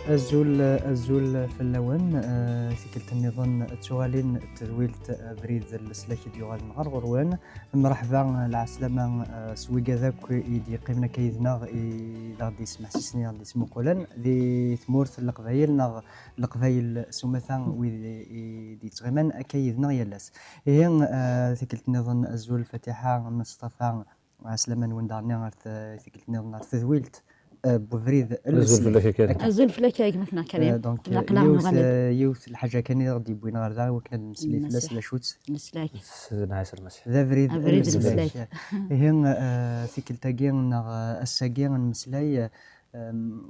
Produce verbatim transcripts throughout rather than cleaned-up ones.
Azul, azul fell-awen. Eh, tikkelt nniḍen d tuɣalin n tedwilt Abrid n Leslak i d-yuɣalen ɣer ɣur-wen. Mreḥba, lɛeslama, eh, s wigad akk i d-yeqqimen akka yid-neɣ, i d aɣ-d-yesmeḥsisen, i aɣ-d-yesmuqulen di tmurt n Leqbayel neɣ Leqbayel s umata, wid i d-yettɣiman akka yid-neɣ yal ass. Ihi, eh, tikkelt nniḍen, azul Fatiḥa, Meṣṭafa, ɛeslama-nwen daɣen ar t-, tikkelt nniḍen ar tedwilt, eh, n ubrid n Leslak. Azul fell-ak a Karim. Azul fell-ak a gma-tneɣ Karim. Eh, donc, eh, yiwet, eh, yiwet n lḥaǧa kan i aɣ-d-yewwin ɣer da, i wakken ad nemmeslay fell-as, d acu-tt? Leslak. Sidna Ɛisa Lmasiḥ. D abrid n leslak. Ihi, eh, tikkelt-agi neɣ, eh, ass-agi ad nemmeslay, eh, em,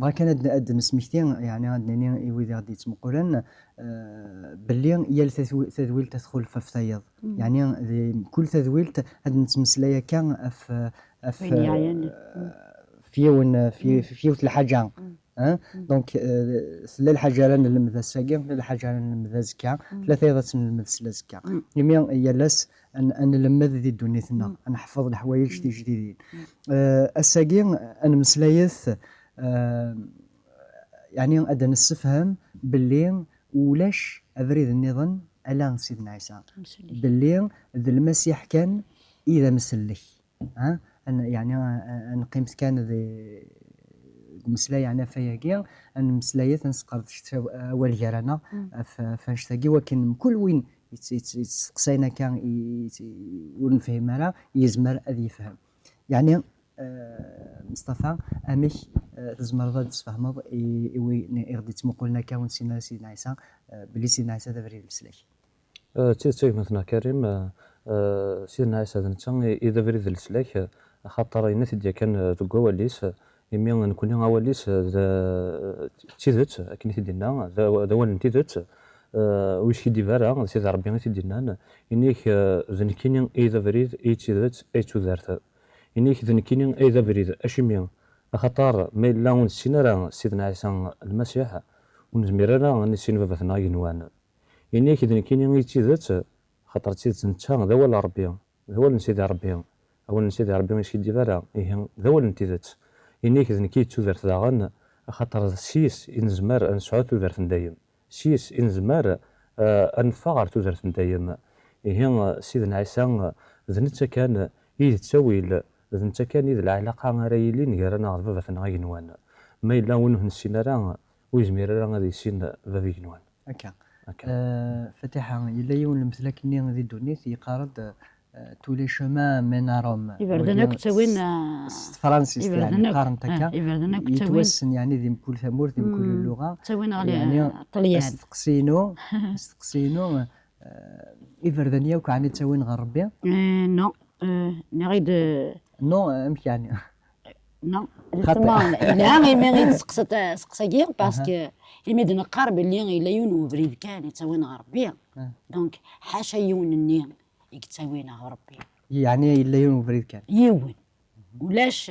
bɣa kan ad, ad d-nesmekti, yeɛni ad d-nini i wid i ɣ-d-yettmuqulen, eh, belli yal tadwi-, tadwilt ad txulef ɣef tayeḍ. Yeɛni di mkul tadwilt ad nettmeslay akka ɣef, ɣef, eh, f yiwen, f yi-, f yiwet lḥaǧa. Hein? Donc, eh, tella lḥaǧa ara nlemmed ass-agi, tella lḥaǧa ara nlemmed azekka, tella tayeḍ ad tt-nlemmed s lazekka. Imi yal ass ad n-, ad nlemmed di ddunit-nneɣ, ad neḥfeḍ leḥwayeǧ tijdidin. Eh, ass-agi ad nemmeslayet, eh, yeɛni ad d-nessefhem belli ulac abrid nniḍen ala Sidna Ɛisa. Belli d Lmasiḥ kan i d amsellek. Ha? Ad n-, yeɛni, a-, a-, ad neqqimet kan di, deg umeslay, yeɛni, ɣef wayagi, ad nemmeslayet, ad nesqerdec awal gar-aneɣ ɣef, ɣef annect-agi, wakken mkul win yett-, yett-, yettsteqsayen akka, i, i, ur nefhim ara, yezmer ad yefhem. Yeɛni, eh, Meṣṭafa, amek, eh, tzemreḍ ad d-tesfehmeḍ i, i win i ɣ-d-yettmuqulen akka ur nessin ara Sidna Ɛisa, eh, belli Sidna Ɛisa d abrid n leslak? Eh, d tidet, a gma-tneɣ Karim, eh, eh, Sidna Ɛisa d netta i, i d abrid n leslak, eh, axaṭer yenna-t-id yakan, eh, deg wawal-is, eh, imi nekni awal-is, eh, d, eh, d tidet, akken i t-id-yenna, d aw-, d awal n tidet, eh, ur yeskiddib ara, d Sidi Ṛebbi i t-id-yennan, ini-ak, eh, d nekkini i d abrid, i d tidet, i d tudert. Ini-ak d nekkini i d abrid, acimi? Axaṭer ma yella ur nessin ara Sidna Ɛisa Lmasiḥ, ur nezmir ara ad nissin Baba-tneɣ igenwan. Ini-ak d nekkini i d tidet, axaṭer d tidet netta d awal n Ṛebbi, d awal n Sidi Ṛebbi. Awal n Sidi Ṛebbi ur yeskiddib ara, ihi d awal n tidet. Ini-ak d nekk i d tudert daɣen, axaṭer s yis i nezmer ad nesɛu tudert n dayem. S yis i nezmer, eh, ad neffeɣ ɣer tudert n dayem. Ihi, eh, Sidna Ɛisa, eh, d netta kan i d ttawil, d netta kan i d lɛalaqa ara yilin gar-aneɣ d Baba-tneɣ igenwan. Ma yella win ur nessin ara, ur yezmir ara ad yissin Baba igenwan. Akka. Akka. Eh, Fatiḥa, yella yiwen n lemtel akkenni di ddunit, yeqqar-d, eh, tous les chemins mènent à Rome. Iberdan akk ttawin, s, eh, s tefransist, iberdan yeɛni, akk, qqaren-t akka. Eh, iberdan akk ttawin. Yettwassen, yeɛni, di mkul tamurt, di mkul lluɣa. Ttawin ɣer, yeɛni, eh, Ṭṭelyan. Asteqsi-inu, asteqsi-inu, eh, iberdan yakk ɛni ttawin ɣer Ṛebbi? Eh, non. Eh, nniɣ-id, eh, non, eh, amek yeɛni? Non, justement, yelha imi i d-testeqsaḍ asteqsi-agi, parce que imi d-neqqar belli yella yiwen n ubrid kan yettawin ɣer Ṛebbi. Donc, ḥaca yiwen-nni i yettawin ɣer Ṛebbi. Yeɛni yella yiwen n ubrid kan? Yiwen. Ulac.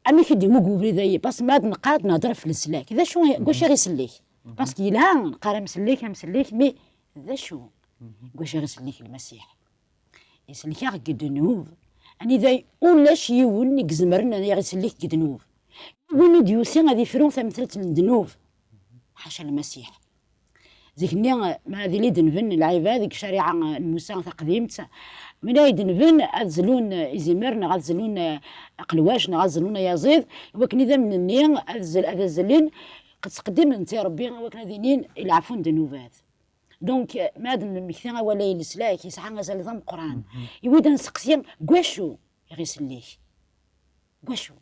Amek i d-yemmug ubrid-ayi? Parce que ma ad neqqar, ad nehder ɣef leslak. D acu, deg wacu i ɣ-isellek? Parce que yelha, neqqar amsellek, amsellek, mais d acu? Deg wacu i ɣ-isellek Lmasiḥ? Isellek-aɣ deg ddnub. Anida ulac yiwen i izemren ad aɣ-isellek deg ddnub. Yiwen ur d-yusi ad ifru tamtalt n ddnub. Ḥaca Lmasiḥ. Zik-nni, ma ad ili d-nben lɛibad deg ccariɛa n Musa taqdimt, mi ay d-nben ad zlun izimer, neɣ ad zlun aqelwac, neɣ ad zlun ayaẓiḍ, i wakken idammen-nni ad zel-, ad zlen, qed ttqeddimen-t i Ṛebbi, i wakken ad inin i leɛfu n ddnubat. Donc, ma ad nemmekti awal-a i leslak, yesɛa azal d ameqqran. I wid ad nseqsi, deg wacu i ɣ-isellek? Deg wacu?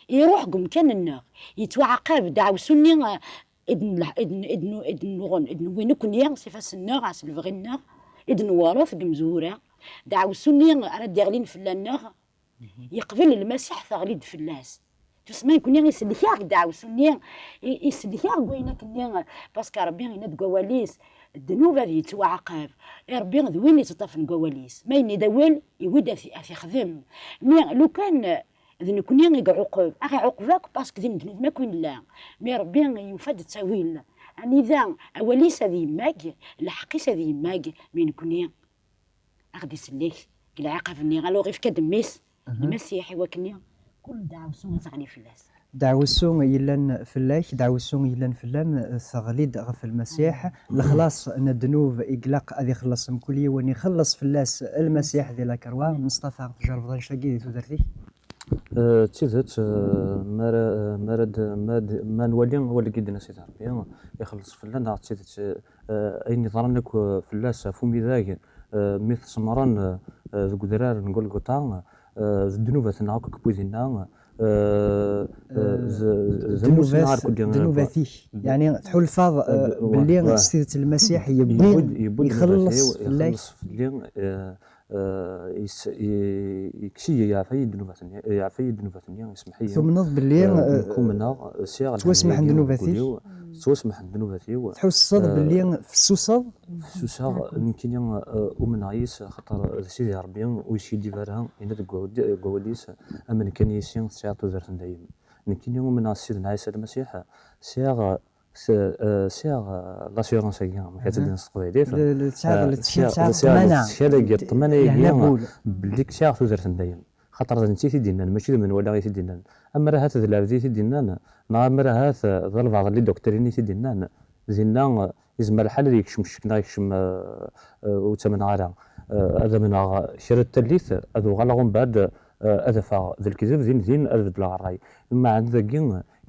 Iruḥ deg umkan-nneɣ, yettwaɛaqab ddeɛwessu-nni, eh, i d-nleh-, i d-n-, i d-n-, i d-nnuɣen, i d-newwi nekkni s ifassen-nneɣ, s lebɣi-nneɣ, i d-newṛet deg umezwura. Ddeɛwessu-nni ara d-iɣlin fell-aneɣ, yeqbel Lmasiḥ teɣli-d fell-as. Tusma nekkni isellek-aɣ-d ddeɛwessu-nni, i-, isellek-aɣ deg wayen akkenni, parce que Ṛebbi yenna deg wawal-is, ddnub ad yettwaɛaqab. I Ṛebbi d win yettṭṭafen deg wawal-is. Ma yenna-d awal, iwwi-d ad t-, ad t-ixdem. Mi lukan d nekkni i iɛuqeb, a ɣ-iɛuqeb akk, parce que d imednuben akk i nella. Mi Ṛebbi yufa-d ttawil, anida awal-is ad yemmag, lḥeqq-is ad yemmag, mi nekkni a ɣ-d-isellek deg lɛiqab-nni, alors ifka-d mmi-s, Lmasiḥ, i wakken-nni Kul ddeɛwessu ad teɣli fell-as. Ddeɛwessu yellan fell-ak, ddeɛwessu yellan fell-am, teɣli-d ɣef Lmasiḥ. Lexlaṣ n ddnub i ilaq ad ixelleṣ mkul yiwen, ixelleṣ fell-as Lmasiḥ di lakerwa. Meṣṭafa, tjerrbeḍ annect-agi di tudert-ik? Eh, d tidet, eh, mi ara, eh, mi ara d-, ma d-, ma nwali awal-agi d-yenna Sidi Ṛebbi, ixelleṣ fell-aneɣ, d tidet, eh, ayen yeḍran akk, eh, fell-as ɣef umidag, eh, mi t-semmṛen, eh, eh, deg udrar n Gulguṭa, eh, d ddnubat-nneɣ akk i yewwi dinna, eh, eh, d, d ddnubat-nneɣ akk. Ddnubat-ik, yeɛni tḥulfaḍ, eh, belli s tidet Lmasiḥ yewwi-d, yewwi-d ixelleṣ ddnubat-iw, fell-ak. Ixelleṣ fell-i, eh, eh, yes-, i-, yekkes-iyi, yeɛfa-yi ddnubat-nni, yeɛfa-yi ddnubat-nni, yesmeḥ-iyi. Tumneḍ belli, eh, eh, nekk umneɣ, sɛiɣ ttwasmeḥen ddnubat-ik? Ttwasmeḥen ddnubat-iw. Tḥusseḍ, eh, belli fessuseḍ? Fessuseɣ, nekkini, eh, umneɣ yis, axaṭer d Sidi Ṛebbi ur yeskiddib ara, yenna deg wawal-, deg wawal-is, "Amen kan yis-i, tesɛiḍ tudert n dayem." Nekkini umneɣ s Sidna Ɛisa Lmasiḥ, sɛiɣ, s-, eh, sɛiɣ, eh, l'assurance-agi, amek ad tt-id-nini s teqbaylit? Le, le, tesɛiḍ, eh, le, tesɛiɣ, tesɛiɣ ṭṭmana. Ttmana-agi, ṭṭmana-agi, belli sɛiɣ tudert n dayem. Xaṭer d netta i t-id-yennan, mačči d menwala i t-id-yennan. Ammer ahat d lɛebd i t-id-yennan, neɣ ammer ahat d albaɛḍ n liduktirin i t-id-yennan, dinna, eh, yezmer lḥal ad yekcem ccek neɣ yekcem, eh, eh, ur ttamneɣ ara. Eh, ad amneɣ kra n tallit, ad uɣaleɣ umbeɛd, eh, ad afeɣ d lekdeb, din din ad beddleɣ ṛṛay. Mmeɛna dagi,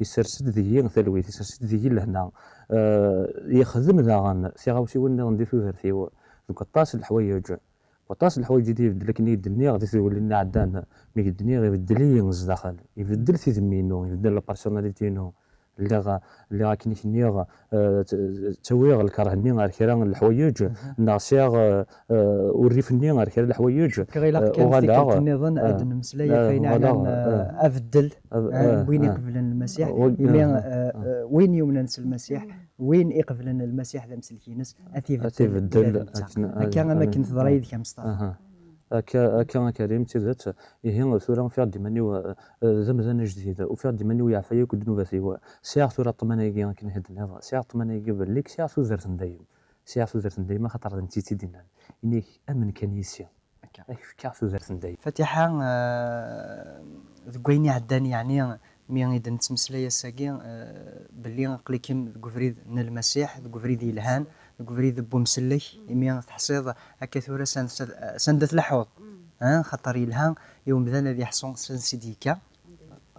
yessers-d deg-i talwit, yessers-d deg-i lehna. Eh, yexdem daɣen tiɣawsiwin nniḍen di tudert-iw, deg waṭas n leḥwayeǧ. Waṭas n leḥwayeǧ i d-ibeddel, akken i d-nniɣ di tedwilin iɛeddan, mi d-nniɣ ibeddel-iyi zdaxel, ibeddel tidmi-inu, ibeddel la personnalité-inu. Lliɣ, lliɣ akken i k-nniɣ, eh, tt-, ttawiɣ lkeṛh-nni ar kra n leḥwayeǧ, neɣ sɛiɣ, eh, eh, urrif-nni ar kra n leḥwayeǧ, eh, uɣaleɣ, tikkelt nniḍen, eh, ad d-nemmeslay ɣef wayen yeɛnan, eh, abeddel, eh, n win iqeblen Lmasiḥ, imi, eh, eh, win yumnen s Lmasiḥ, win iqeblen Lmasiḥ d amsellek-ines, ad t-ibeddel ula d netta. Akka am akken teḍra yid-k a Meṣṭafa. Akka, akka a Karim, d tidet. Ihi, tura ufiɣ-d iman-iw, eh, eh, d amdan ajdid. Ufiɣ-d iman-iw yeɛfa-yi akk ddnubat-iw. Sɛiɣ tura ṭṭmana-agi akken i d-tenniḍ. Sɛiɣ ṭṭmana-agi belli sɛiɣ tudert n dayem. Sɛiɣ tudert n dayem, axaṭer d netta i tt-id-yennan. Ini-ak, amen kan yis-i. Akka. Ad k-fkeɣ tudert n dayem. Fatiḥa, eh, deg wayen iɛeddan, yeɛni, mi i d-nettmeslay ass-agi, eh, belli aql-ikem deg ubrid n Lmasiḥ, deg ubrid yelhan, deg ubrid n umsellek, imi teḥṣiḍ akka tura s an-, s anda tleḥḥuḍ, eh, xaṭer yelha i umdan ad iḥṣu s ansi d-yekka,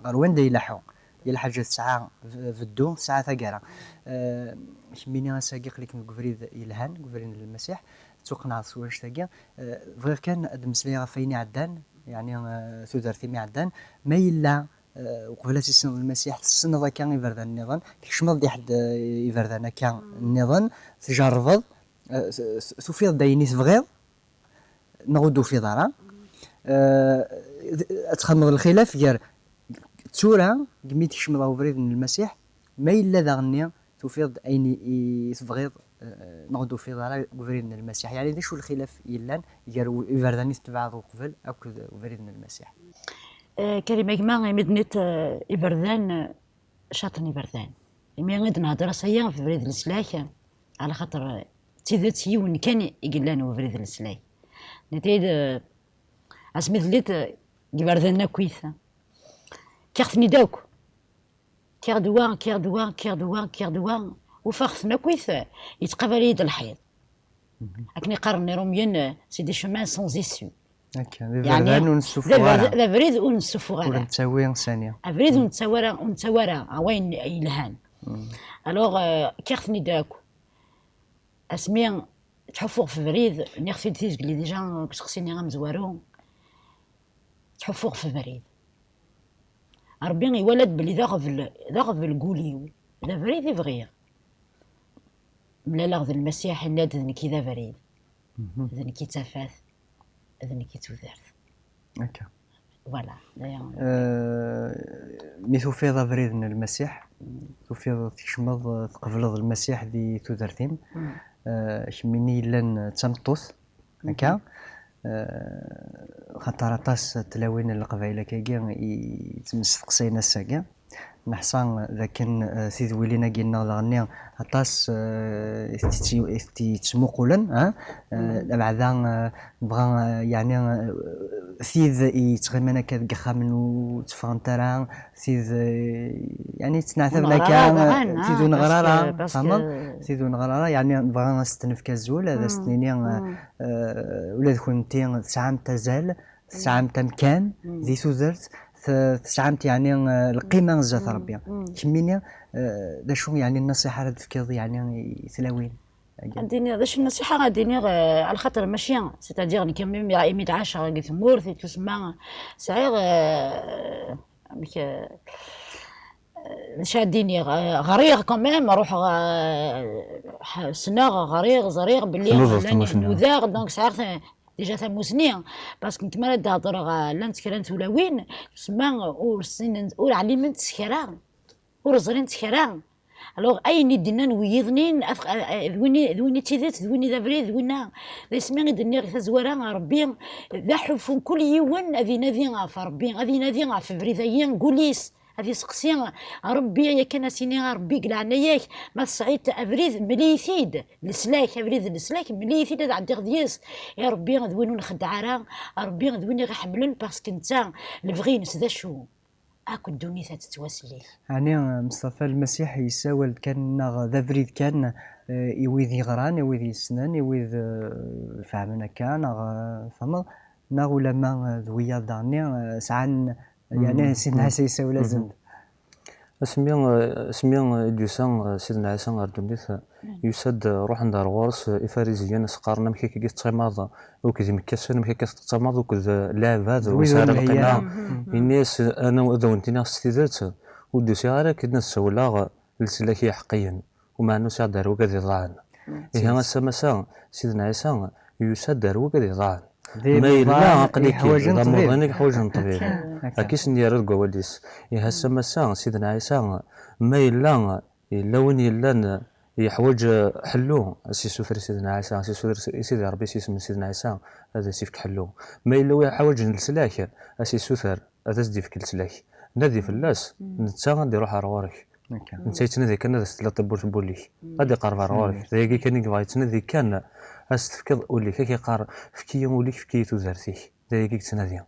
ɣer wanda ileḥḥu. Yal ḥaǧa tesɛa b-, beddu, tesɛa taggara. Eh, kemmini ass-agi aql-ikem deg ubrid yelhan, deg ubrid n Lmasiḥ, tettuqenɛeḍ s wanect-agi. Eh, bɣiɣ kan ad d-mmeslayeɣ ɣef wayen iɛeddan, yeɛni, eh, tudert-im iɛeddan. Ma yella, eh, uqbel ad tissineḍ Lmasiḥ, tessneḍ akka iberdan nniḍen, tkecmeḍ di ḥedd, eh, iberdan akka nniḍen, tjerrbeḍ, eh, s-, s-, tufiḍ-d ayen i tebɣiḍ, neɣ ur d-tufiḍ ara. Eh, ad txedmeḍ lxilaf gar tura, deg mi tkecmeḍ ɣer ubrid n Lmasiḥ, ma yella daɣenni tufiḍ-d ayen i, i tebɣiḍ, eh, neɣ ur d-tufiḍ ara deg ubrid n Lmasiḥ. Yeɛni d acu lxilaf yellan gar u-, iberdan i tetbeɛeḍ uqbel akked ubrid n Lmasiḥ? Eh, Karim, a gma, imi d-tenniḍ, eh, iberdan, eh, caṭen iberdan. Imi i d-nehder ass-aya ɣef ubrid n leslak, ɛla xaṭer, eh, d tidet yiwen kan i yellan ubrid n leslak. Netta-d, eh, asmi telliḍ, eh, deg iberdan akkit. Kkiɣ-ten-id akk. Kkiɣ-d wa, kkiɣ-d wa, kkiɣ-d wa, kkiɣ-d wa. Ufiɣ-ten akkit, eh, yettqabal-iyi-d lḥiḍ. Akken i qqaren Iṛumyen, eh, c'est des chemins sans issue. Akka, d iberdan ur nessufuɣ ara. D abrid ur nessufuɣ ara. Ur nettawi sani. Abrid ur nettawi ara, ur nettawi ara, a, wayen yelhan. Alors, euh, kkiɣ-ten-id akk. Asmi ttḥuffuɣ f ubrid, nniɣ-t-id tizgli déjà deg useqsi-nni amezwaru. Ttḥuffuɣ f ubrid. Ṛebbi iwala-d belli d aɣbel, d aɣbel n wul-iw. D abrid i bɣiɣ. Mlaleɣ d Lmasiḥ, yenna-d, "D nekk i d abrid, d nekk i d tafat, d nekk i d tudert." Akka. Voilà. Euh, mi tufiḍ abrid n Lmasiḥ, tufiḍ tkecmeḍ, tqebleḍ Lmasiḥ di tudert-im, euh, kemmini yellan d tameṭṭut, akka, euh, xaṭer aṭas n tlawin n Leqbayel akkagi i yettmesteqsayen ass-agi. Neḥṣa d akken, eh, tidwilin-agi-nneɣ daɣenni aṭas, eh, i tt-, i tt-yettmuqulen, ha? Eh, abeɛda, eh, nebɣa, eh, yeɛni, eh, Tid yettɣiman akka deg yixxamen ur tteffɣent ara, tid, eh, yeɛni ttneɛtaben akka, eh, tid ur neɣri ara, tfehmeḍ? Tid ur neɣri ara, yeɛni nebɣa ad s-nefk azul, ad as-nini, eh, eh, ula d kennemti tesɛamt azal, tesɛamt amkan di tudert, te-, tesɛamt yeɛni, eh, lqima zdat Rebbi. Kemmini, eh, d acu yeɛni nnṣiḥa ara d-tefkiḍ yeɛni i tlawin? Ad d-iniɣ, d acu nnṣiḥa ad d-iniɣ, eh, ɛla xaṭer mačči, c'est-à-dire nekk imi, imi d-ɛaceɣ deg tmurt, i tusemma, sɛiɣ, eh, amek, eh, d acu ad d-iniɣ, eh, ɣriɣ quand même, ruḥeɣ, eh, ḥ-, ssneɣ, ɣriɣ, ẓriɣ belli nudaɣ, donc sɛiɣ ta-, déjà tamusni, parce que nekk mi ara d-hedreɣ, eh, llant kra n tulawin, tusemma ur ssinent, ur ɛliment s kra, ur ẓrint kra. Alors, ayen i d-nnan wiyiḍnin, af-, a-, a-, d win i, d win i d tidet, d win i d abrid, d winna. D asmi i d-nniɣ i tazwara, Rebbi d aḥulfu n kul yiwen ad inadi ɣef Rebbi, ad inadi ɣef ubrid-agi n wul-is, ad iseqsi Rebbi, yakan ad s-ini, a Rebbi, deg leɛnaya-k, ma tesɛiḍ abrid, mel-iyi-t-id, leslak, abrid n leslak, mel-iyi-t-id ad ɛeddiɣ deg-s. I Rebbi d win ur nxeddeɛ ara, Rebbi d win i ɣ-iḥemmlen, parce que netta, lebɣi-ines d acu? Akk ddunit ad tettwasellek. Ɛni, eh, Meṣṭafa, Lmasiḥ yessawal-d kan, neɣ d abrid kan, eh, i wid yeɣran, i wid yessnen, i wid, eh, ifehmen akka, neɣ, eh, tfehmeḍ, neɣ ulamma, eh, d wiyaḍ daɣen-nni, eh, sɛan, yeɛni, Sidna Ɛisa yessawel-asen-d? Asmi, eh, asmi, eh, i d-yusa, eh, Sidna Ɛisa ɣer ddunit, eh, yusa-d, eh, ruḥen-d ar ɣur-s, eh, Ifariziyen, as-qqaren: "Amek akka i tettɣimaḍ akked imekkasen, amek akka tettɣimaḍ akked, eh, lɛibad, ur nesɛi ara lqima?" Ini-as: "Ana ad awen-t-iniɣ s tidet, ur d-usiɣ ara akken ad ssawleɣ leslak i iḥeqqiyen, umeɛna usiɣ-d ar wigad iḍaɛen." Ihi ass-a massa, Sidna Ɛisa yusa-d ar wigad iḍaɛen. Ma yella aql-ik d amuḍin i yeḥwaǧen ṭṭbib. Akka i sen-yerra deg wawal-is. Ihi ass-a massa, Sidna Ɛisa, ma yella Yella win yellan yeḥwaǧ ḥellu, a s-isuter i Sidna Ɛisa, a s-isuter i Sidi Ṛebbi s yisem n Sidna Ɛisa, ad as-ifk ḥellu. Ma yella win yeḥwaǧen leslak, a s-isuter, ad as-d-ifk leslak. Nadi fell-as, netta ad d-iṛuḥ ar ɣur-k. Netta yettnadi kan ad as-tella tewwurt n wul-ik. Ad d-iqerreb ar ɣur-k. D ayagi kan i yebɣa, yettnadi kan ad as-tefkeḍ ul-ik, ad k-iqqar: "Efk-iyi ul-ik, efk-iyi tudert-ik." D ayagi i yettnadi.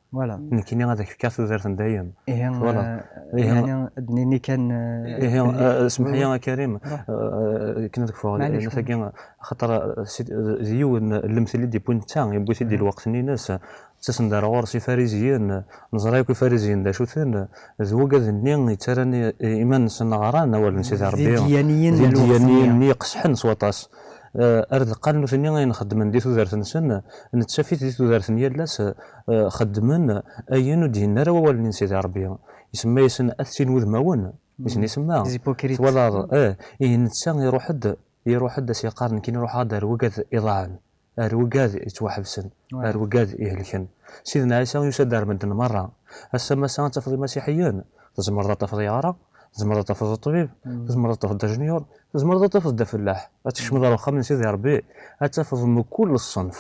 Nekkini ad ak-fkeɣ tudert n dayem. Ihi, eh, yeɛni, ad d-nini kan, eh, ihi, eh, semḥ-iyi a Karim, eh, akken ad kfuɣ, eh, tagi, axaṭer, eh, d yiwen n lemtel i d-yewwi netta, yewwi-t-id di lweqt-nni-ines. Ttasen-d ar ɣur-s Ifariziyen, neẓra yakk Ifariziyen d acu-ten, d wigad-nni yettarran i, i iman-nsen ɣran awal n Sidi Ṛebbi. D idyaniyen n lweqt-nni. D idyaniyen-nni iqesḥen s waṭas. Eh, ar deqqal nutni ayen xeddmen di tudert-nsen, nettaf-it di tudert n yal ass, eh, xeddmen ayen ur d-yenni ara wawal-nni n Sidi Ṛebbi. Isemma-yasen at sin wudmawen, i sen-isemma. Twalaḍ, eh, ihi netta iṛuḥ-d, iṛuḥ-d a s-yeqqar: "Nekkini ruḥeɣ-d ar wigad iḍaɛen, ar wigad yettwaḥebsen, ar wigad ihelken." Sidna Ɛisa yusa-d ar medden meṛṛa. Ass-a massa ad tafeḍ imasiḥiyen, tzemreḍ ad tafeḍ yeɣra, tzemreḍ ad tafeḍ ṭṭbib, tzemreḍ ad tafeḍ d ajenyur, tzemreḍ ad tafeḍ d afellaḥ. Ad tkecmeḍ ar uxxam n Sidi Ṛebbi, ad tafeḍ mkul ṣṣenf.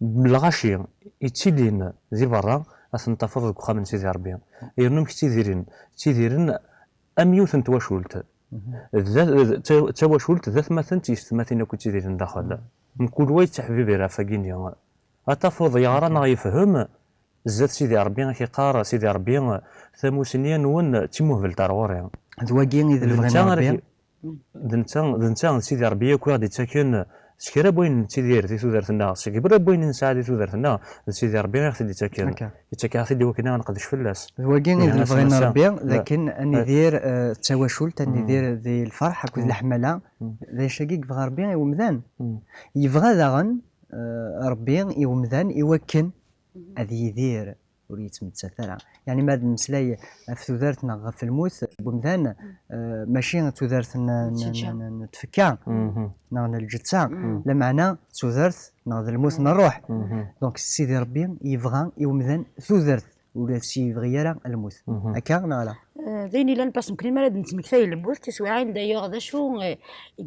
Lɣaci yettilin di beṛṛa, ad ten-tafeḍ deg uxxam n Sidi Ṛebbi. Yernu amek ttidiren? Ttidiren am yiwet n twacult. D, d, d ta-, d tawacult, d atmaten d tiyessetmatin akk yettidiren daxel. Mkul wa yettaḥbibir ɣef wagini. Ad tafeḍ yeɣra neɣ yefhem, zdat Sidi Ṛebbi, ak-iqqar Sidi Ṛebbi: "Tamusni-nwen d timuhbelt ar ɣur-i." D wagi i d lebɣi n Ṛebbi. D netta, d netta, d Sidi Ṛebbi akk i ɣ-d-ittaken s kra n wayen nettidir di tudert-nneɣ, s kra n wayen nesɛa di tudert-nneɣ, d Sidi Ṛebbi i ɣ-t-id-ittaken. Yettak-aɣ-t-id i wakken ad neqdec fell-as. D wagi i d lebɣi n Ṛebbi, d akken ad nidir, eh, d tawacult, ad nidir di lferḥ akked leḥmala. D acu-agi i yebɣa Ṛebbi i wemdan. Yebɣa daɣen, eh, Ṛebbi i wemdan i wakken ad yidir ur yettmettat ara. Yeɛni ma ad nemmeslay ɣef tudert neɣ ɣef lmut n wemdan, eh, mačči d tudert n, n, n, n, n tfekka neɣ n lǧetta, lameɛna d tudert neɣ d lmut n ṛṛuḥ. Donc, Sidi Ṛebbi yebɣa i wemdan tudert, ur as-yebɣi ara lmut. Akka neɣ ala? Eh, d ayen yellan, parce que nekkni mi ara d-nettmektay lmut, tiswiɛin, d'ailleurs, d acu, eh, i,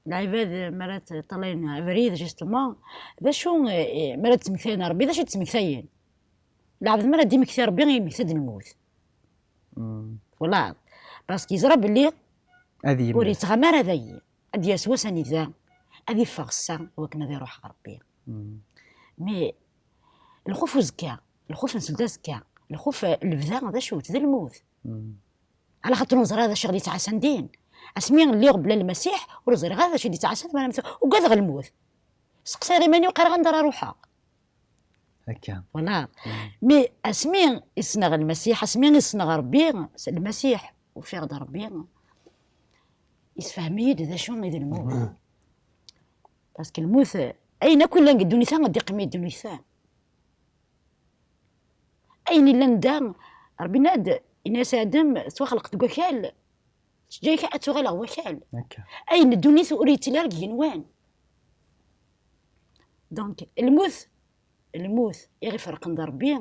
Lɛibad mi ara ṭṭalayen abrid, justement, d acu, eh, mi ara d-ttmektayen Ṛebbi, d acu i d-ttmektayen? Lɛebd mi ara d-imektay Ṛebbi, yemmekta-d lmut. Twalaḍ? Parce que yeẓra belli ur yettɣama ara dayi. Ad d-yas wass anida ad iffeɣ ssa, wakken ad iṛuḥ ɣer Ṛebbi. Mais Lxuf uzekka, lxuf n seld azekka, lxuf, eh, lebda d acu-t? D lmut. Ala xaṭer ur neẓri ara d acu i ɣ-d-yettɛassan din. Asmi lliɣ bla Lmasiḥ, ur ẓriɣ ara d acu i d-yettɛassan, ma ugadeɣ lmut. Seqsayeɣ iman-iw, qqareɣ anda ara ruḥeɣ. Akka. Voilà. Mi asmi i ssneɣ Lmasiḥ, asmi i ssneɣ Ṛebbi, s Lmasiḥ, ufiɣ-d Ṛebbi, yessefhem-iyi-d d acu i d lmut. Parce que lmut, ayen akk yellan deg ddunit-a, ad d-iqqim i ddunit-a. Ayen illan da, Ṛebbi yenna-d, yenna-yas i Adem, tettwaxleq deg wakal, teǧǧa-k ad tuɣaleɣ wakal. Akka. Ayen n ddunit ur yettili ara deg igenwan. Donc, lmut, lmut i ɣ-iferqen d Ṛebbi,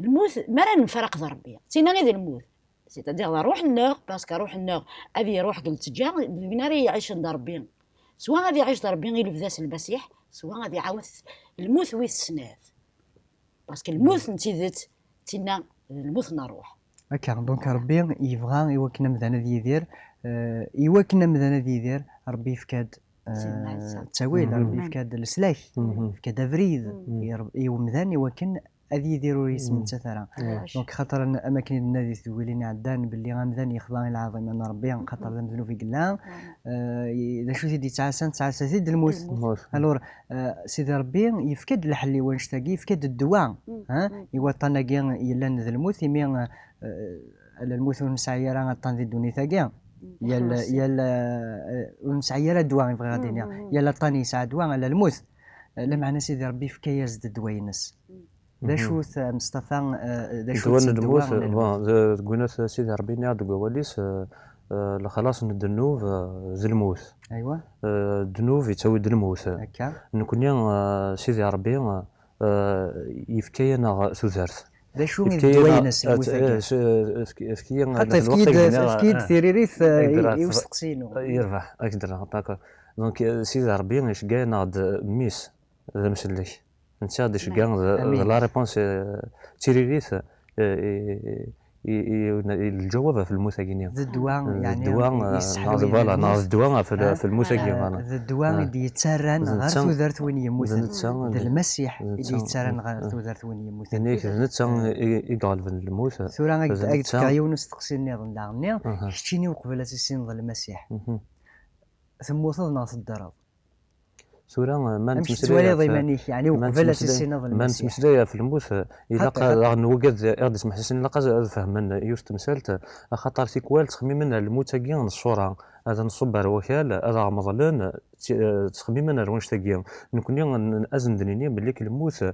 lmut, mi ara nemfaraq d Ṛebbi, d tinna i d lmut. C'est-à-dire d ṛṛuḥ-nneɣ, parce que ṛṛuḥ-nneɣ ad iṛuḥ deg lteǧǧa, d win ara iɛicen d Ṛebbi. Swa ad iɛic d Ṛebbi i lebda s Lmasiḥ, swa ad iɛawed lmut wis snat. Parce que lmut n tidet, d tinna d lmut n ṛṛuḥ. Akka, donc Ṛebbi yebɣa i wakken amdan ad yidir, eh, i wakken amdan ad yidir, Ṛebbi yefka-d, eh, Sidna Ɛisa. Ttawil, Ṛebbi yefka-d leslak, yefka-d abrid i Ṛeb-, i umdan i wakken ad yidir ur yesmettat ara. Donc, xaṭer am akken i d-nenna di tedwilin iɛeddan, belli amdan yexḍa i lɛaḍima n Ṛebbi, xaṭer d amednub i yella. Eh, i-, d acu i t-id-yettɛassan? Tettɛassa-t-id lmut. Lmut. Alors, eh, Sidi Ṛebbi yefka-d leḥel i wannect-agi, yefka-d ddwa, ha, i waṭṭan-agi yellan d lmut, imi, eh, ala lmut ur nesɛi ara aṭṭan di ddunit-agi. Yal, yal, eh, ur nesɛi ara ddwa, i bɣiɣ ad d-iniɣ. Yal aṭṭan yesɛa ddwa, ala lmut. Eh, lameɛna Sidi Ṛebbi yefka-yas-d ddwa-ines. D acu-t, eh, Meṣṭafa, eh, d acu-tt ddwa n lmut? Bon, d-, deg winat Sidi Ṛebbi yenna-aɣ deg wawal-is, eh, eh, lexlaṣ n ddnub, eh, d lmut. Aywa. Eh, ddnub yettawi-d lmut. Akka. Nekni, eh, Sidi Ṛebbi, eh, yefka-yaneɣ tudert. D acu i d ddwa-ines, lmut-agi? Xaṭer efk-iyi-d, efk-iyi-d tiririt, eh, i usteqsi-inu. Yerbeḥ, ad k-d-rreɣ, d'accord. Donc, eh, Sidi Ṛebbi iceggeɛ-aneɣ-d mmi-s, d amsellek. Netta i d-iceggeɛ d, d la réponse, eh, d tiririt, eh, i, i, i, i, i lǧawab ɣef lmut-agi-nni. D ddwa, d yeɛni, ddwa, eh, neɣ d, voilà, neɣ d ddwa ɣef l-, ɣef lmut-agi, eh, voilà. D ddwa i d-yettarran ɣer tudert win yemmuten. D netta, d Lmasiḥ i d-yettarran ɣer tudert win yemmuten. Yenna-yak d netta i, i iɣelben lmut. Tura ad k-d-, ad k-d-fkeɣ yiwen usteqsi nniḍen daɣen-nni, keččini uqbel ad tissineḍ Lmasiḥ, temmuteḍ neɣ teddreḍ? Tura, eh, ma nettmeslay ɣef, iman-ik, yeɛni, ma uqbel ad tissineḍ Lmasiḥ? Ma nettmeslay ɣef lmut, eh, ilaq daɣen wigad i ɣ-d-ismeḥsisen, ilaq ad, ad fehmen yiwet temsalt, eh, axaṭer tikwal ttxemmimen ar lmut-agi n ṣṣura, ad nṣubb ar wakal, ad aɣ-meḍlen, tt-, eh, ttxemmimen ar wannect-agi. Nekni n-, n-, ad sen-d-nini belli lmut, eh,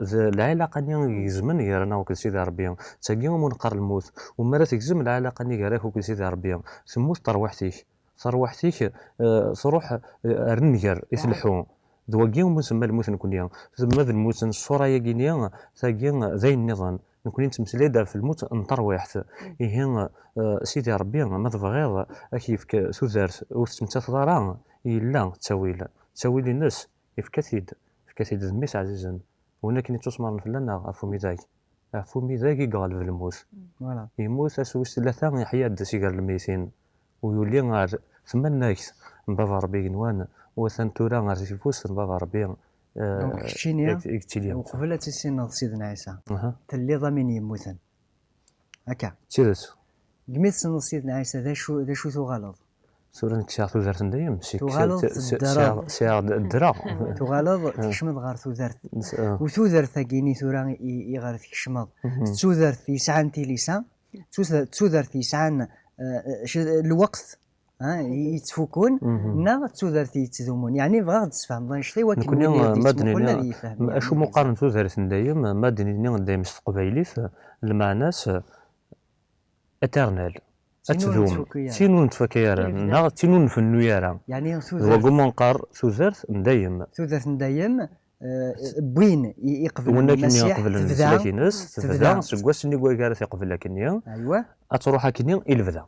d lɛilaqa-nni i igezmen gar-aneɣ akked Sidi Ṛebbi. D tagi umi neqqar lmut. U mi ara tegzem lɛilaqa-nni gar-ak akked Sidi Ṛebbi, temmut terwiḥt-ik. Tarwiḥt-ik, eh, truḥ, eh, ar nnger i tleḥḥu. D wagi umi nsemma lmut nekni. Ma d lmut n ṣṣura-yagi-ni, tagi d ayen nniḍen. Nekni nettmeslay-d ɣef lmut n terwiḥt. Ihi, eh, Sidi Ṛebbi, ma tebɣiḍ, ad k-yefk tudert ur tettmettateḍ ara, yella ttawil. Ttawil-ines, yefka-t-id. Yefka-t-id d mmi-s ɛzizen. Win akken yettusemren fell-aneɣ ɣef umidag. Ɣef umidag i iɣelb lmut. Voilà. Yemmut ass wis tlata, yeḥya-d si gar lmeytin. U yuli ar tmannagt n Baba Ṛebbi igenwan, u atan tura ar tifust n Baba Ṛebbi, eh, donc, keččini, i, i yettili. Uqbel ad tissineḍ Sidna Ɛisa, aha, telliḍ am win yemmuten. Akka. D tidet. Deg mi tessneḍ Sidna Ɛisa, d acu, d acu tuɣaleḍ? Tura nekk sɛiɣ tudert n dayem, si-, tuɣaleḍ si-, si-, teddreḍ. Sɛiɣ, sɛiɣ d-, ddreɣ. Tuɣaleḍ, ah, tkecmeḍ ɣer tudert. Nes-, ah. U tudert-agi-ni tura i, i ɣer tkecmeḍ, mhm, d tudert yesɛan tilisa, d tuder-, d tudert yesɛan, eh, c-, lweqt, ah, i, yettfukun, mhm, neɣ d tudert yettdumun? Yeɛni bɣiɣ ad d-tesfehmeḍ annect-a i wakken nekni, win i ɣ-d-yettmuqulen ad yefhem, yeɛni, acu umi qqaren tudert n dayem, ma d-nini dayem s teqbaylit, lmeɛna-s, éternel. Ad tdum. Tin ur nettfaka ara, neɣ tin ur nfennu ara. Yeɛni d wagum nqar tudert n dayem. Tudert n dayem, eh, n win i-, iqeblen Lmasiḥ, tebda, tebda, seg wass-nni wagi ara t-iqbel akkenni, aywa, ad truḥ akkenni i lebda.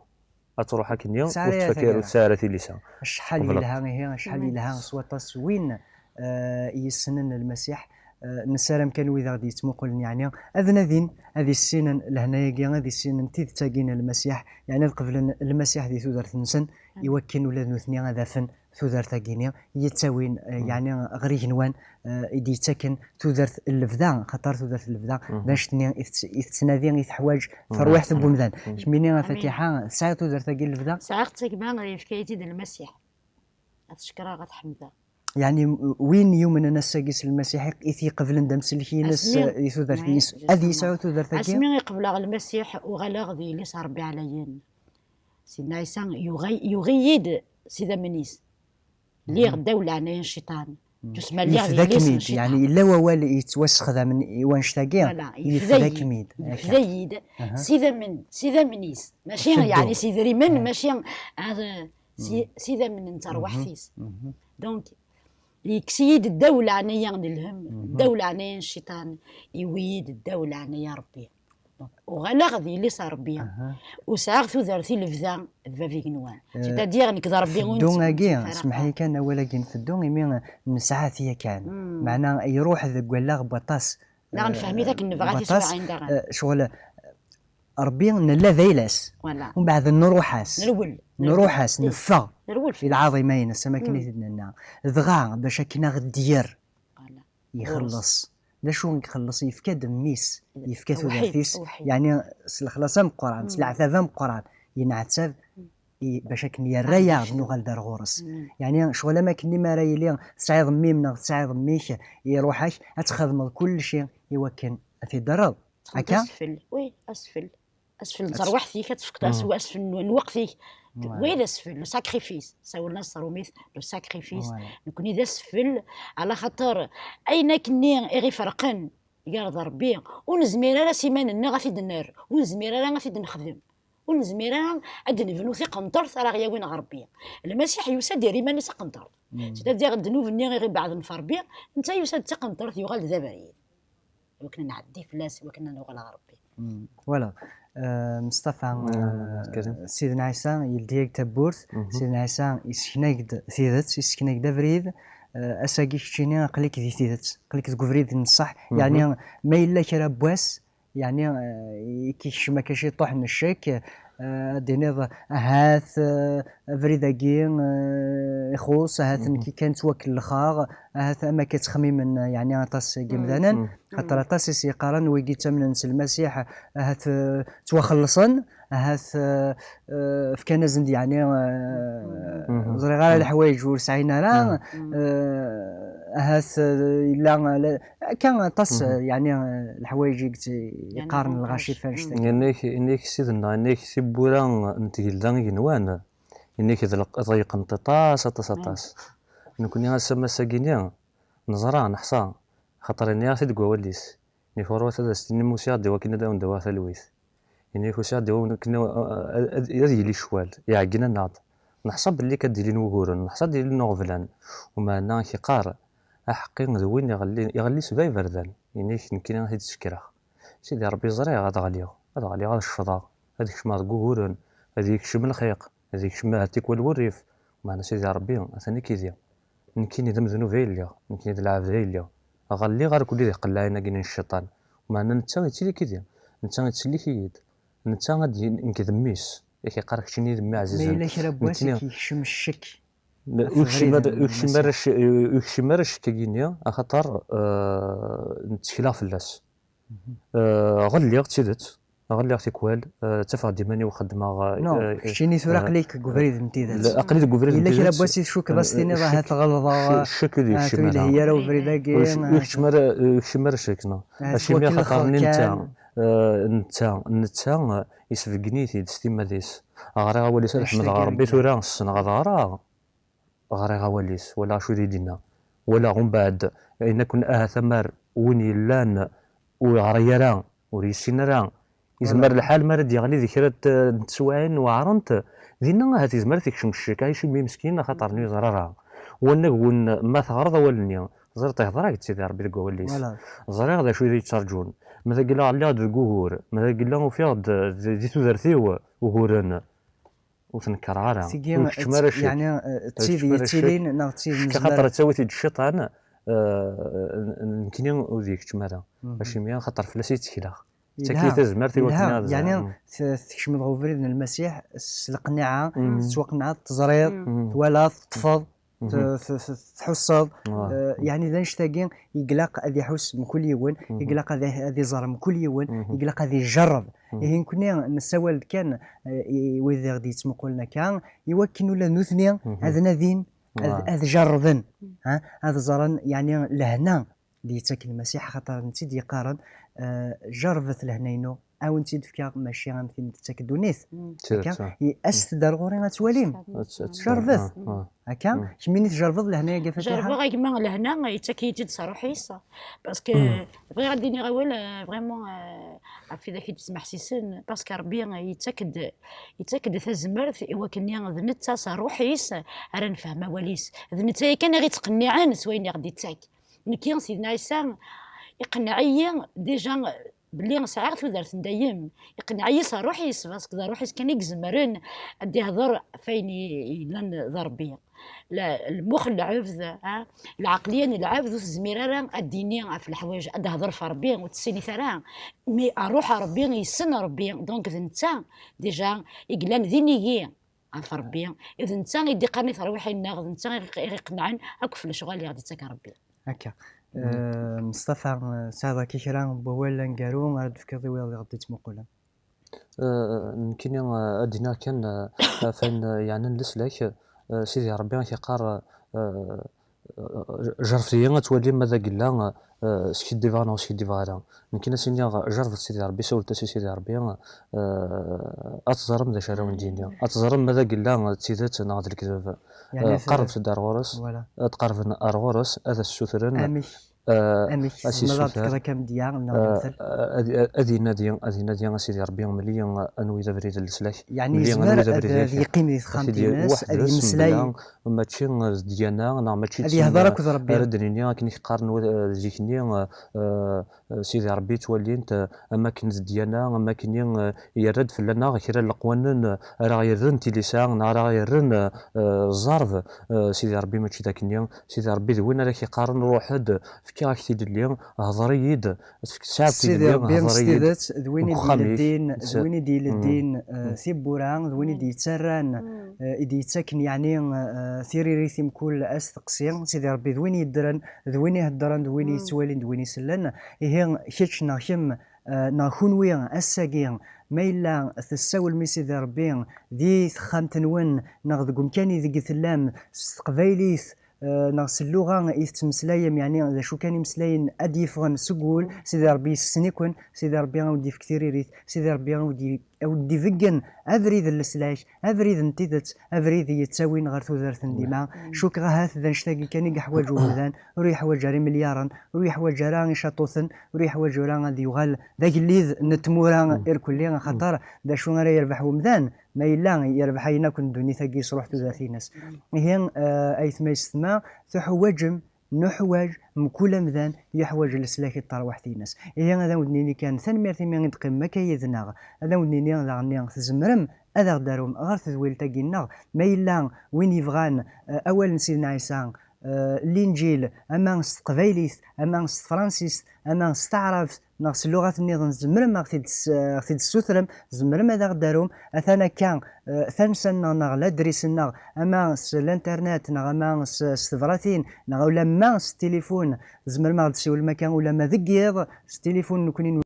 Ad truḥ akkenni, ur tettfaka ara, ur tesɛi ara tilisa. Acḥal yelha, ihi, acḥal yelha s waṭas win, eh, yessnen Lmasiḥ. Eh, nessaram kan wid aɣ-d-yettmuqulen, yeɛni, ad nadin, ad issinen lehna-agi, ad issinen tidet-agi n Lmasiḥ, yeɛni ad qeblen Lmasiḥ di tudert-nsen, i wakken ula d nutni ad afen tudert-agi-nni yettawin, eh, yeɛni ɣer igenwan, eh, i d-yettaken tudert n lebda, xaṭer tudert n lebda d annect-nni i tett-, i tettnadi, i teḥwaǧ terwiḥt n wemdan. Kemmini a Fatiḥa, tesɛiḍ tudert-agi n lebda? Sɛiɣ-tt a gma, yefka-yi-tt-id Lmasiḥ. Ad t-cekkreɣ, ad t-ḥemdeɣ. Yeɛni, win yumnen ass-agi s Lmasiḥ, i t-iqeblen d amsellek-ines, eh, di tudert-ines, ad yesɛu tudert-agi? Asmi i qebleɣ Lmasiḥ, uɣaleɣ d yelli-s n Ṛebbi ɛlayen. Sidna Ɛisa yuɣa-, yuɣ-iyi-d s idammen-is. Lliɣ ddaw leɛnaya n cciṭan. Tusma lliɣ d yelli-s n cciṭan. Yefda-kem-id, yeɛni yella wawal yettwasexdamen i wanect-agi, yefda-kem-id. Yefda-yi-d. Yefda-yi-d. S idammen, s idammen-is. Mačči, yeɛni, s idrimen, mačči, ah, s, s idammen n terwiḥt-is. Donc, yekkes-iyi-d ddaw leɛnaya n lhemm, ddaw leɛnaya n cciṭan, iwi-yi-d ddaw leɛnaya n Ṛebbi. Donc, uɣaleɣ d yelli-s n Ṛebbi. Ur sɛiɣ tudert i lebda d bab igenwan. C'est-à-dire, nekk d Ṛebbi ur nettemsefham ara. Smeḥ-iyi kan, awal-agi n feddu, imi nesɛa-t yakan. Meɛna iruḥ deg wallaɣ n waṭas. Neɣ nefhem-it akken nebɣa tiswiɛin daɣen. Eh, ccɣel, Ṛebbi nella d ayla-s. Voilà. Umbeɛd nruḥ-as. Nerwel. Nruḥ-as, neffeɣ. Nerwel fell-as. I lɛaḍima-ines, am akken i t-id-nenna. Dɣa, bac akken a ɣ-d-yerr. Voilà. Ixelleṣ. D acu i ixelleṣ? Yefka-d mmi-s, yefka tudert-is, yeɛni s lexlaṣ ameqqran, s leɛtab ameqqran, yenɛettab i, bac akken yerra-yaɣ-d nuɣal d ar ɣur-s. Yeɛni, ccɣel am akken mi ara yili tesɛiḍ mmi-m neɣ tesɛiḍ mmi-k, iruḥ-ak, ad txedmeḍ kulci i wakken ad t-id-terreḍ. Akka? Asfel, oui, asfel. Asfel n terwiḥt-ik, ad tefkeḍ as-, asfel n, n lweqt-ik. Oui, d asfel, le sacrifice. Sawlen-as s trumit, le sacrifice. Voilà. Nekni d asfel, ala xaṭer ayen akkenni i ɣ-iferqen gar d Ṛebbi, ur nezmir ara s iman-nneɣ ad t-id-nerr, ur nezmir ara ad t-id-nexdem, ur nezmir ara ad d-nebnu tiqenṭert ara ɣ-yawin ɣer Ṛebbi. Lmasiḥ yusa-d yerr iman-is aqenṭert. C'est-à-dire, ddnub-nni i ɣ-ibeɛden ɣef Ṛebbi, netta yusa-d d tiqenṭert, yuɣal d abrid. Iwakken ad nɛeddi fell-as, iwakken ad nuɣal ɣer Ṛebbi. Voilà. Euh, Mustafa, euh, Sidna Ɛisa yeldi-yak-d tawwurt, Sidna Ɛisa yessken-ak-d tidet, yessken-ak-d abrid. Euh, ass-agi keččini aql-ik di tidet, aql-ik deg ubrid n ṣṣeḥ. Yeɛni, ma yella kra n wass, yeɛni, euh, i k-ikcem akka ciṭuḥ n ccek, euh, ad d-tiniḍ, ahat, euh, abrid-agi, eh, ixuṣ, ahat nekk kan ttwakellxeɣ, ahat am akka ttxemmimen, eh, yeɛni aṭas n yimdanen, xaṭer aṭas i s-yeqqaren wigi ttamnen s Lmasiḥ, ahat, eh, ttwaxellṣen, ahat, eh, eh, fkan-asen-d, yeɛni, eh, ẓriɣ ara leḥwayeǧ ur sɛin ara, eh, ahat, eh, yella, eh, akka aṭas, eh, yeɛni, eh, leḥwayeǧ i yeqqaren lɣaci f annect-agi. Yenna-k, yenna-k Sidna, yenna-k tiwwura n tgelda igenwan. Ini-k d leq-, ḍeyyqent aṭas, aṭas, aṭas. Nekkni ass-a, ass-agi-ni, neẓra, neḥṣa, xaṭer ini-aɣ-t-id deg wawal-is. Ini-k ɣur-wat ad as-tinim usiɣ-d i wakken ad awen-d-awiɣ talwit. Ini-k usiɣ-d i wakken ad, ad, ad yili ccwal, iɛeggen-aneɣ-d. Neḥṣa belli kad d-ilin wuguren, neḥṣa ad d-ilin uɣeblan. Umeɛna k-iqqar, aḥeqqi d win iɣelli, iɣelli sebɛa iberdan. Ini-k nekkini ad t-id-ssekreɣ. Sidi Ṛebbi, ẓriɣ ad ɣliɣ, ad ɣliɣ, ad ccḍeɣ, ad kecmeɣ deg wuguren, ad yekcem lxiq, ad yekcem ahat tikwal wurrif. Meɛna Sidi Ṛebbi, atan akkid-i. Nekkini d amednub ay lliɣ, nekkini d lɛebd ay lliɣ. Ɣelliɣ ar kulli di tqellaɛin-agi n cciṭan. Meɛna netta yettili akkid-i, netta yettsellik-iyi-d, netta ad d-, nekk d mmi-s, yak iqqar keččini d mmi ɛzizen. Ma yella kra n wass i k-yekcem ccek ɣef ubrid n Lmasiḥ? Ur yekcim ara cc-, ur yekcim ara ccek-agi-nni, axaṭer, eh, ttekleɣ fell-as. Eh, ɣelliɣ d tidet, ɣelliɣ tikwal, eh, ttafeɣ-d iman-iw xeddmeɣ, eh, non, eh, keččini tura, eh, aql-ik deg ubrid n tidet. Aql-i deg ubrid n tidet. Yella kra n wass i tcukkeḍ as-tiniḍ, eh, ahat ɣelḍeɣ, ccek ur yekcim ara. Ur yelhi ara ubrid-agi, ur yekcim ara, ur yekcim ara ccek, non. Acimi? Axaṭer netta, eh, netta, netta, eh, isbeggen-it-id s timmad-is. Ɣriɣ awal-is, ad ḥemdeɣ Ṛebbi, tura ssneɣ ad ɣreɣ. Ɣriɣ awal-is, walaɣ acu i d-yenna. Walaɣ umbeɛd, ayen akken ahat amar win yellan ur yeɣri ara, ur yessin ara, yezmer lḥal mi ara d-yeɣli di kra n t-, n teswiɛin weɛrent, dinna ahat yezmer ad t-ikcem ccek, acimi meskin, axaṭer ur yeẓri ara. Wanag win, ma teɣreḍ awal-nni, teẓriḍ ihḍer-ak-d Sidi Ṛebbi deg wawal-is. Ẓriɣ d acu i yi-d-yettraǧun. Ma d agella ɣliɣ-d deg ugur, ma d agella ufiɣ-d di, di tudert-iw uguren. Ur t-nekkereɣ ara. Tigi ur yekcim ara ccek. Yeɛni, eh, d tid yettilin neɣ d tid nezmer? Axaṭer ad tawi-t-id cciṭan, eh, n-, nekkni ur d-yekcim ara. Acimi? Axaṭer fell-as i ttekleɣ. Tettak-iyi tazmert i wakken ad, yeɛni, t-, tkecmeḍ ɣer ubrid n Lmasiḥ s leqniɛa, tettwaqenɛeḍ, teẓriḍ, twalaḍ, teṭṭfeḍ. t- t- t- tḥusseḍ. Eh, yeɛni d annect-agi i ilaq ad iḥuss mkul yiwen, i ilaq ad, ad iẓer mkul yiwen, i ilaq ad ijerreb. Ihi nekkni nessawal-d kan, eh, i wid i ɣ-d-yettmuqulen akka, i wakken ula d nutni ad nadin, ad, ad jerrben, ha? Ad ẓren, yeɛni, lehna d-yettak Lmasiḥ, axaṭer d netta i d-yeqqaren, eh, "Jerrbet lehna-inu, a wen-tt-id-fkeɣ, mačči am tin d-tettak ddunit." Akka, i-, aset-d ar ɣur-i ad twalim. Jerrbet. Akka, kemmini tjerrbeḍ lehna-agi a Fatiḥa? Jerrbeɣ a gma lehna, yettak-iyi-tt-id s ṛṛuḥ-is. Parce que bɣiɣ ad d-iniɣ awal, eh, vraiment, eh, ɣef widak i d-yettmeḥsisen, parce que Ṛebbi yettak-d, yettak-d tazmert i wakken d netta s ṛṛuḥ-is ara nefhem awal-is. D netta yakan i ɣ-ittqenniɛen s wayen i ɣ-d-ittak. Nekki, Sidna Ɛisa iqenneɛ-iyi déjà belli sɛiɣ tudert n dayem. Iqenneɛ-iyi s ṛṛuḥ-is, parce que d ṛṛuḥ-is kan i izemren ad d-ihder ɣef wayen i, yellan d Ṛebbi. La, lmux n lɛebd, ha, lɛeqliya n lɛebd ur tezmir ara ad d-tini ɣef leḥwayeǧ, ad d-tehder ɣef Ṛebbi, ur tessinit ara. Mais ṛṛuḥ n Ṛebbi yessen Ṛebbi, donc d netta, déjà, i yellan d inigi ɣef Ṛebbi, d netta i d-iqqaren i terwiḥin-nneɣ, d netta i ɣ-, i ɣ-iqennɛen akk ɣef lecɣal i ɣ-d-ittak Ṛebbi. Akka. Eh, Meṣṭafa, eh, tesɛiḍ akka kra n wawal aneggaru ara d-tefkeḍ i wiyaḍ i ɣ-d-ittmuqulen? Eh, nekkini, eh, ad d-iniɣ kan, eh, ɣef wayen, eh, yeɛnan leslak, eh, Sidi Ṛebbi ad k-iqqar, eh, eh, jerrbet-iyi ad twalim ma d agella, eh, skiddibeɣ neɣ ur skiddibeɣ ara. Nekkini ad s-iniɣ, jerrbet Sidi Ṛebbi, sawlet-as i Sidi Ṛebbi, eh, ad teẓrem d acu ara wen-d-yini. Ad teẓrem ma d agella d tidet neɣ d lekdeb. Yeɛni, eh, qerrbet-d ar ɣur-s, voilà, ad qerrben ar ɣur-s, ad as-ssutren. Amek? Eh, amek? Ad s-yessuter. Tzemreḍ ad d-tefkeḍ akka amedya, neɣ, eh, lemtel? Eh, ad, ad inadi, ad inadi a Sidi Ṛebbi, mel-iyi anwa i d abrid n leslak. Yeɛni mel-iyi yezmer anwa i d abrid ad, ad yeqqim di texxamt-ines, ad yemmeslay. Mebla, mačči d ddyana, neɣ mačči d, ad yehder akked Ṛebbi. Ara d-nini akken i k-qqaren wa-, eh, zik-nni, eh, eh, Sidi Ṛebbi ttwalin-t, eh, am akken d ddyana, am akken, eh, yerra-d fell-aneɣ kra n leqwanen, eh, ara ɣ-yerren tilisa, neɣ ara ɣ-yerren, eh, eh, ẓẓerb. Eh, Sidi Ṛebbi mačči d akkenni. Sidi Ṛebbi d win ara k-iqqaren, "Ṛuḥ-d, fkiɣ-ak tilelli, hḍer-iyi-d, tesɛiḍ tilelli, hḍer-iyi-d." Sidi Ṛebbi s tidet d win i d-ileddin, d win i d-ileddin, eh, tiwwura, d win i d-yettarran, eh, i d-yettaken, yeɛni, eh, tiririt i mkul asteqsi. Sidi Ṛebbi d win yeddren, d win iheddren, d win yettwalin, d win isellen. Ihi kečč neɣ kemm, eh, neɣ kunwi ass-agi, ma yella tessawlem i Sidi Ṛebbi di texxamt-nwen neɣ deg umkan ideg tellam s teqbaylit, eh, neɣ s lluɣa i tettmeslayem, yeɛni d acu kan imeslayen ad d-yeffɣen seg wul, Sidi Ṛebbi yessen-iken, Sidi Ṛebbi a wen-d-yefk tiririt, Sidi Ṛebbi a wen-d-, a wen-d-ibeggen abrid n leslak, abrid n tidet, abrid i yettawin ɣer tudert n dima. Cukkeɣ ahat d annect-agi kan i yeḥwaǧ umdan, ur yeḥwaǧ ara imelyaṛen, ur yeḥwaǧ ara icaṭuten, ur yeḥwaǧ ara ad yuɣal d agellid n tmura irkelli, axaṭer d acu ara yerbeḥ umdan, ma yella yerbeḥ ayen akk n ddunit-agi yesruḥ tudert-ines. Ihi, eh, aytma yessetma, tuḥwaǧem, nuḥwaǧ, mkul amdan yeḥwaǧ leslak i terwiḥt-ines. Ihi ad awen-d-nini kan tanemmirt imi i d-teqqimem akka yid-neɣ. Ad awen-d-nini daɣen tzemrem ad aɣ-d-tarum ɣer tedwilt-agi-nneɣ. Ma yella win yebɣan, eh, awal n Sidna Ɛisa, eh, Linǧil, ama s teqbaylit, ama s tefransist, ama s taɛrabt, neɣ s lluɣat nniḍen, tzemrem ad ɣ-t-id-, ad ɣ-t-id-tessutrem, tzemrem ad aɣ-d-tarum. Atan akka, eh, tansa-nneɣ neɣ ladris-nneɣ, ama s l'internet, neɣ ama s, s tebratin, neɣ ulamma s tilifun, tzemrem ad ɣ-d-tessiwlem akka ulamma deg yiḍ, s tilifun nekkni n